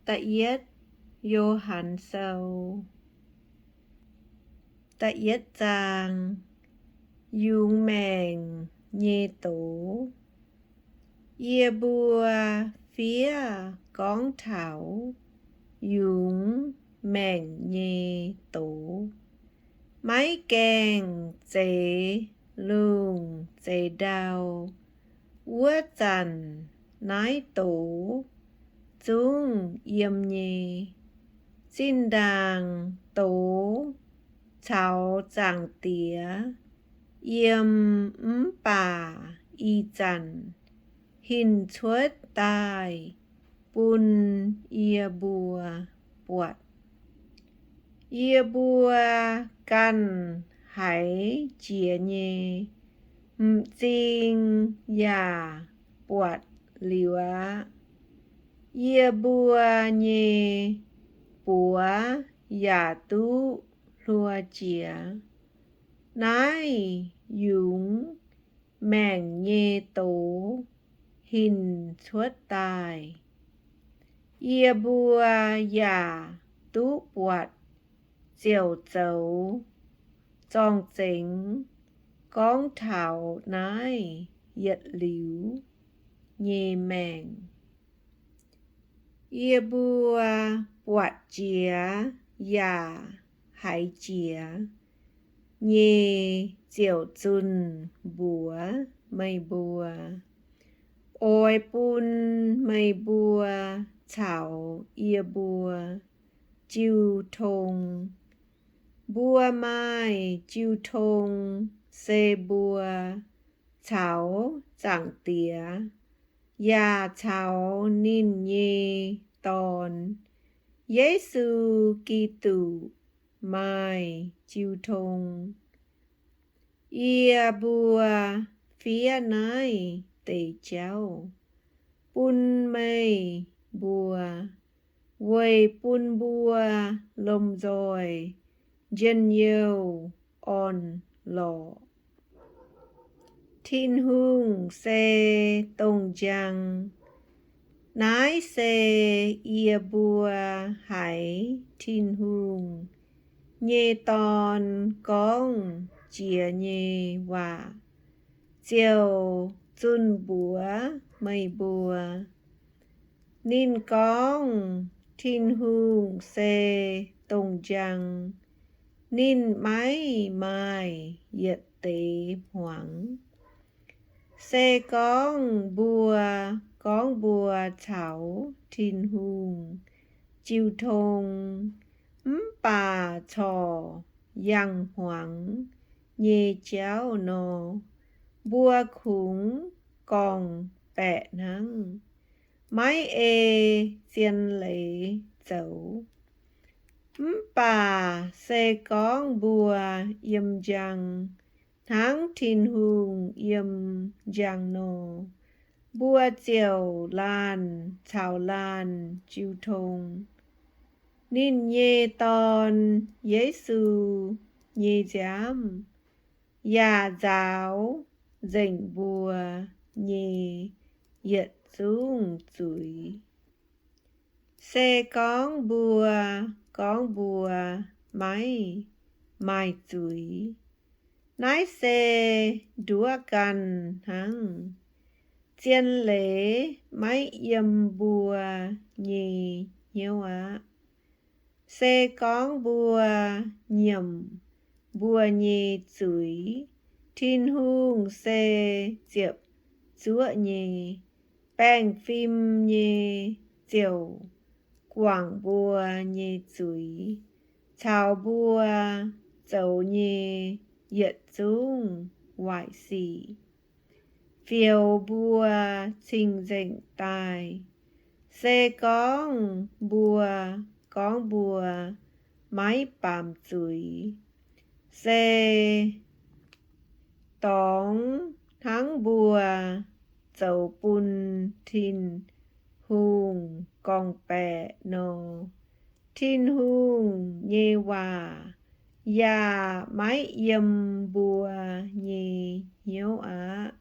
Da'yietv Yo^han Sou. Da'yietv zaang. Yungz maengc nyei doz. Yie mbuo fiev gorngv taux yungz maengc nyei doz. Maiv gaengh zeix lungh zeix ndau wuov zanc, naaiv doz zungv yiem nyei. Zinh ndaangc doz caux Zaangc Diex yiem, mv baac ih zanc hinc cuotv daaih bun yie mbuo buatc. Yie mbuo ganh haiz jiex nyei, m'zing yaac buatc liuz aqv. Yie mbuo nyei buoz yaac duqv hluo jiex. Naaiv yungz maengc nyei doz hinc cuotv daaih. Yie mbuo yaac duqv buatc ziouc zoux zorng-zengx gorngv taux naaiv yietc liuz nyei maengc. Yie mbuo buatc jiex yaac haiz jiex nyei ziouc zunh mbuox meih mbuo, oix bun meih mbuo caux yie mbuo jiu tong. Mbuo maaih jiu tong se mbuo caux Zaangc Diex yaac caux ninh nyei Dorn, Yesu Giduc, maaih jiu tong. Yie mbuo fiev naaiv deix jauv bun meih mbuo, weic bun mbuo lomh nzoih njien-youh orn-lorqc. Tin-Hungh se dongh njang. Naaiv se yie mbuo haiz Tin-Hungh nyei Dorn gorngv jiex nyei waac ziouc zunh mbuox meih mbuo. Ninh gorngv Tin-Hungh se dongh njang. Ninh maiv maaih yietc deix hmuangx. Se gorngv mbuo gorngv mbuo caux Tin-Hungh jiu tong, mv baac corc yangh hmuangx nyei jauv nor, mbuo kungx gorngv-baeqc hnangv, maiv ei zien leiz zoux. Mv baac se gorngv mbuo yiem njang hnangv Tin-Hungh yiem njang nor, mbuo ziouc laanh caux laanh jiu tong. Ninh nyei Dorn, Yesu, nyei nziaamv yaac nzaaux nzengc mbuo nyei yietc zungv zuiz. Se gorngv mbuo gorngv mbuo maiv maaih zuiz, naaiv se nduov ganh hnangv. Zien leiz maiv yiem mbuo nyei hnyouv aqv. Se gorngv mbuo nyiemc mbuo nyei zuiz, Tin-Hungh se ziepc zuoqv nyei, baengh fim nyei, ziouc guangc mbuo nyei zuiz caux mbuo zoux nyei yietc zungv waaic sic, fioux mbuo cing-nzengc daaih. Se gorngv mbuo gorngv mbuo maiv baamz zuiz, se dorngx hnangv mbuo zoux bun Tin-Hungh gorngv-baeqc nor, Tin-Hungh nyei waac yaac maiv yiem mbuo nyei hnyouv aqv.